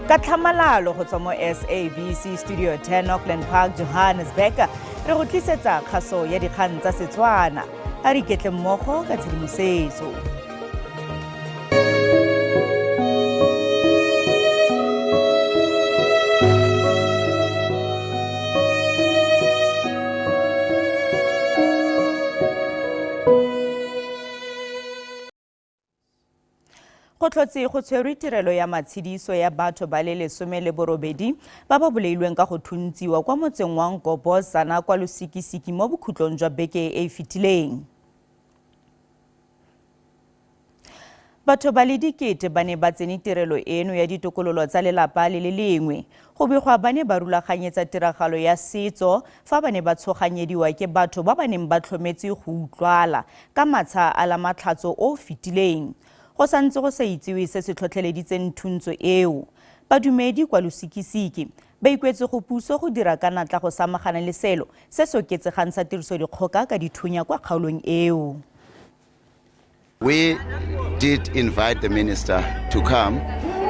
Ka tlhamalalo go tswa mo SABC Studio 10 Auckland Park, Johannesburg, re go tlisetsa kgaso ya dikgang tsa Setswana. A re iketle mmogo ka tshedimosetso. Go tlhotse go tshwerwe tirelo ya matshediso ya batho ba le 18 ba ba bolailweng ka go thuntsiwa kwa motseng wa Nkobozana kwa Lusikisiki mo bokhutlong jwa beke e e fetileng. Batho ba le dikete ba ne ba tsene tirelo eno ya ditokololo tsa lelapa le le lengwe. Go begwa ba ne ba rulaganyetsa tiragalo ya setso fa ba ne ba tshoganyediwa ke batho ba ba neng ba tlhometse go utlwala ka matsha a Lamatlhatso o o fetileng. Go santse go sa itsewe se se tlhotlheleditseng thuntso eo. Badumedi kwa Lusikisiki ba ikuetse go puso go dira ka natla go samagana le selo se se oketsegang sa tirisodikgoka ka dithunya kwa kgaolong eo. We did invite the minister to come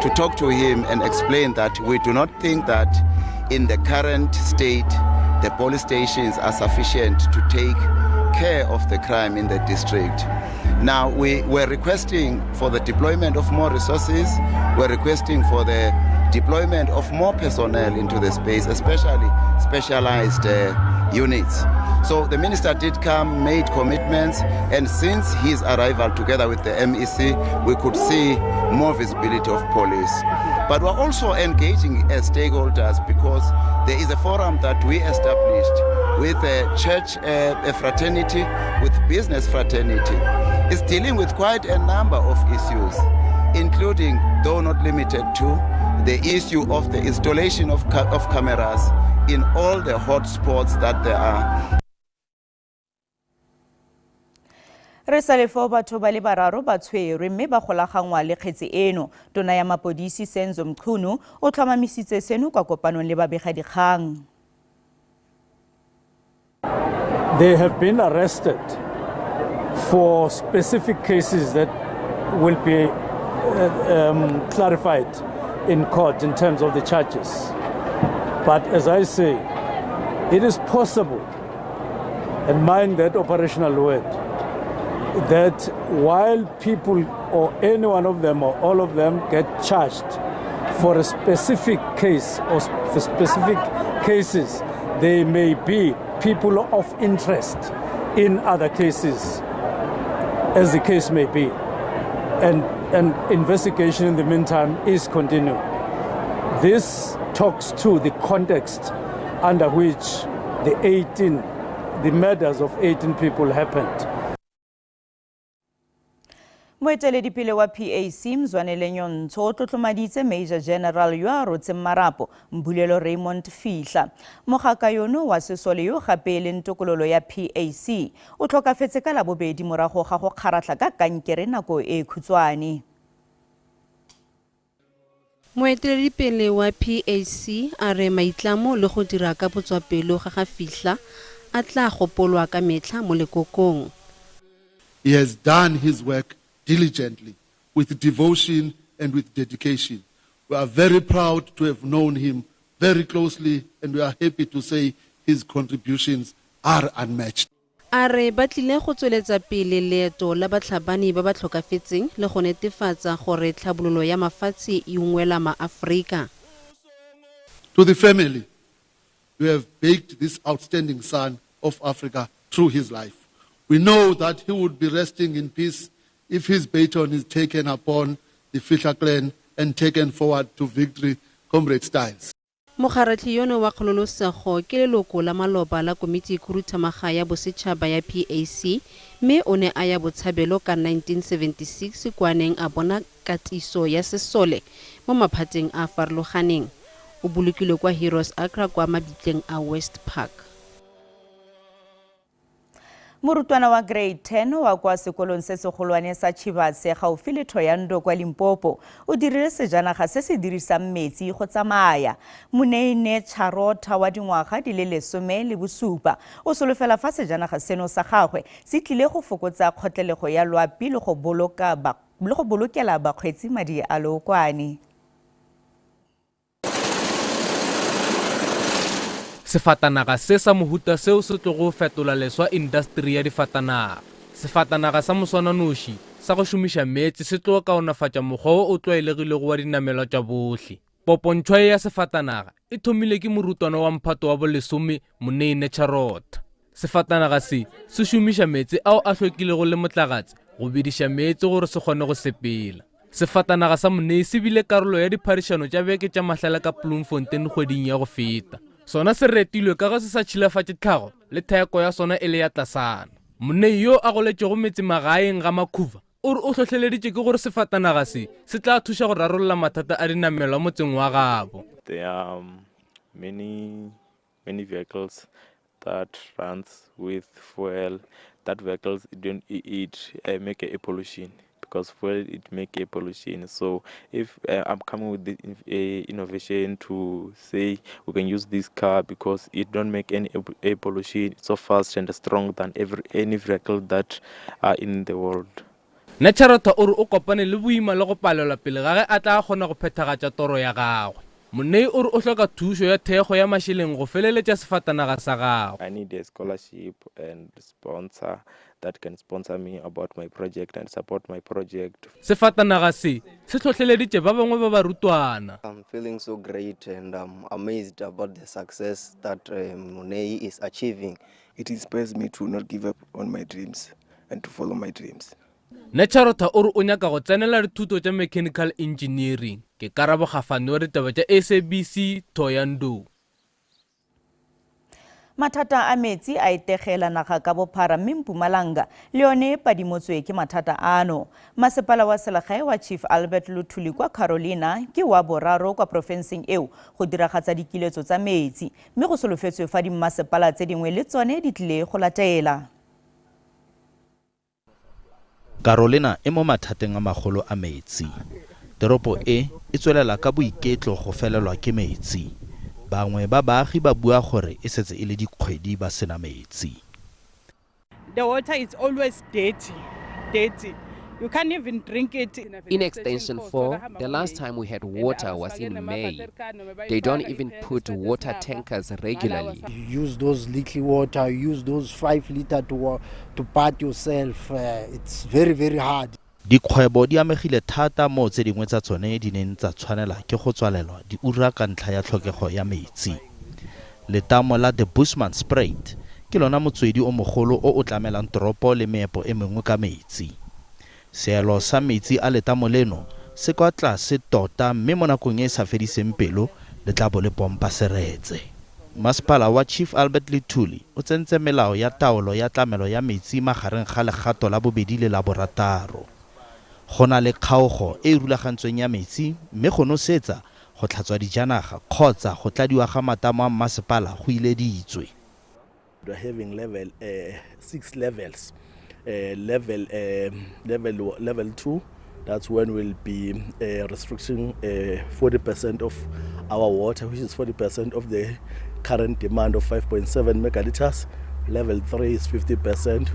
to talk to him and explain that we do not think that in the current state the police stations are sufficient to take care of the crime in the district. Now, we were requesting for the deployment of more resources, we're requesting for the deployment of more personnel into the space, especially specialized units. So the minister did come, made commitments, and since his arrival together with the MEC, we could see more visibility of police. But we're also engaging as stakeholders because there is a forum that we established with a church a fraternity, with business fraternity. It's dealing with quite a number of issues, including, though not limited to, the issue of the installation of cameras in all the hot spots that there are. Re sa le foo, batho ba le bararo ba tshwerwe mme ba golaganngwa le kgetse eno. Tona ya mapodisi Senzo Mchunu o tlhomamisitse seno kwa kopanong le babegadikgang. They have been arrested for specific cases that will be clarified in court in terms of the charges. But as I say, it is possible, and mind that operational word, that while people or any one of them or all of them get charged for a specific case or for specific cases, they may be people of interest in other cases, as the case may be. And investigation in the meantime is continuing. This talks to the context under which the murders of 18 people happened. Moeteledipele wa PAC Mzwanele Nyontsho o tlotlomaditse Major General yo a rotseng marapo Mbulelo Raymond Fihla. Mogaka yono wa sesole yo gape e leng tokololo ya PAC o tlhokafetse ka Labobedi morago ga go kgaratlha ka kankere nako e khutshwane. Moeteledipele wa PAC a re maitlamo le go dira ka botswapelo ga ga Fihla a tla gopolwa ka metlha mo lekokong. He has done his work diligently, with devotion and with dedication. We are very proud to have known him very closely, and we are happy to say his contributions are unmatched. A re ba tlile go tsweletsa pele leeto la batlhabani ba ba tlhokafetseng le go netefatsa gore tlhabololo ya mafatshe e ungwela maAforika. To the family, you have baked this outstanding son of Africa through his life. We know that he would be resting in peace if his baton is taken upon the Fihla clan and taken forward to victory, Comrade Styles. Mokgaratlhi yono wa kgololosego ke leloko la maloba la komiti khuduthamaga ya bosetšhaba ya PAC mme o ne a ya botshabelo ka 1976 kwa neng a bona katiso ya sesole mo maphateng a a farologaneng. O bolokilwe kwa Heroes Acre kwa mabitleng a West Park. Morutwana wa grade 10 wa kwa sekolong se segolwane sa Chivase gaufi le Thohoyandou kwa Limpopo o dirile sejanaga se se dirisang metsi go tsamaya. Moneine Charota wa dingwaga di le 17 o solofela fa sejanaga seno sa gagwe se tlile go fokotsa kgotlelego ya loapi le go bolokela bakgweetsi madi a lookwane. Sefatanaga se sa mohuta seo se tlogo fetola leswa indasteri ya difatanaga. Sefatanaga sa moswananoši sa go šomiša meetse se tlo kaonafatša mokgwa wo o tlwaelegilego wa dinamelwa tša bohle. Popontšhwa ye ya sefatanaga e thomile ke morutwana wa mphato wa bolesome Monei Netšharotha. Sefatanaga se se šomiša meetse ao a hlwekilego le motlakatse go bediša meetse gore se kgone go sepela. Sefatanaga sa Monei se bile karolo ya diphadišano tša beke tša mahlale ka Bloemfontein kgweding ya go feta. Sona se retilwe ka ge se sa tšhilafatše tlhago le theko ya sona e le ya tlasana. Monei yo a goletšego metsemagaeng ga Makhuva o re o hlohleleditše ke gore sefatanaga se se tla thuša go rarolla mathata a dinamelwa motseng wa gabo. There are many many vehicles that runs with fuel. That vehicles don't it make a pollution, because fuel it make a pollution. So if I'm coming with the innovation to say we can use this car because it don't make any air pollution, it's so fast and strong than every any vehicle that are in the world. Netšharotha o re o kopane le boima le go palelwa pele ga ge a tla kgona go phethagatša toro ya gagwe. Monei o re o hloka thušo ya thekgo ya mašeleng go feleletša sefatanaga sa gagwe. I need a scholarship and sponsor that can sponsor me about my project and support my project. Sefatanaga se se hlohleleditše ba bangwe ba barutwana. I'm feeling so great and I'm amazed about the success that Monei is achieving. It inspires me to not give up on my dreams and to follow my dreams. Netšharotha o re o nyaka go tsenela dithuto tša mechanical engineering. Ke Karabo Gafane wa ditaba tša SABC, Thohoyandou. Mathata a metsi a etegela naga ka bophara mme Mpumalanga le yone e padimotswe ke mathata ano. Masepala wa selegae wa Chief Albert Luthuli kwa Carolina ke wa boraro kwa porofenseng eo go diragatsa dikiletso tsa metsi mme go solofetswe fa dimmasepala tse dingwe le tsone di tlile go latela. Carolina e mo mathateng a magolo a metsi. Teropo e e tswelela ka boiketlo go felelwa ke metsi. Bangwe ba baagi ba bua gore e setse e le dikgwedi ba sena metsi. The water is always dirty, dirty. You can't even drink it. In Extension 4, the last time we had water was in May. They don't even put water tankers regularly. You use those little water, you use those 5 liter to bath yourself. It's very, very hard. Dikgwebo di amegile thata mo tse dingwe tsa tsone di neng tsa tshwanela ke go tswalelwa diura ka ntlha ya tlhokego ya metsi. Letamo la De Bushmanspruit ke lona motswedi o mogolo o o tlamelang toropo le meepo e mengwe ka metsi. Seelo sa metsi a letamo leno se kwa tlase tota mme mo nakong e e sa fediseng pelo le tla bo le pompa seretse. Masepala wa Chief Albert Luthuli o tsentse melao ya taolo ya tlamelo ya metsi magareng ga legato la bobedi le la borataro. Go na le kgaogo e e rulagantsweng ya metsi mme go nosetsa, go tlhatswa dijanaga kgotsa go tladiwa ga matamo a mmasepala go ileditswe. We're having level six levels. Level 2, that's when we'll be restricting 40% of our water, which is 40% of the current demand of 5.7 megaliters. Level 3 is 50%,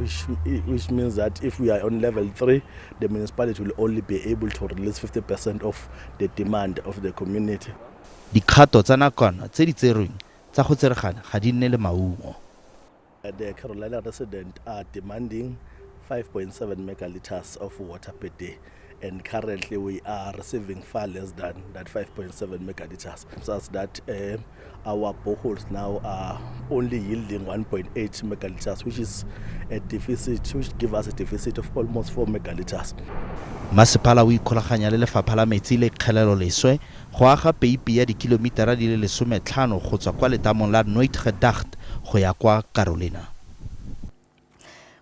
which means that if we are on level 3, the municipality will only be able to release 50% of the demand of the community. Dikgato tsa nakwana tse di tserweng tsa go tseregana ga di nne le maungo. The Carolina residents are demanding 5.7 megaliters of water per day, and currently we are receiving far less than that 5.7 megaliters, such that our boreholes now are only yielding 1.8 megaliters, which is a deficit, which gives us a deficit of almost 4 megaliters. Masepala o ikgolaganya le lefapha la metsi le kgelelo leswe go aga peipi ya dikilomitara di le 15 go tswa kwa letamong la Nooitgedacht go ya kwa Carolina.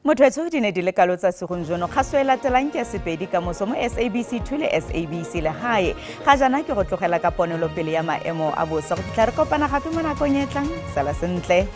Motho di ne di le kalo tsa segong jono. Kgaso e latelang ke ya Sepedi ka moso mo SABC 2 le SABC Legae. Ga jaana ke go tlogela ka ponelopele ya maemo a bosa go fitlha re kopana gape mo nakong e tlang. Sala sentle.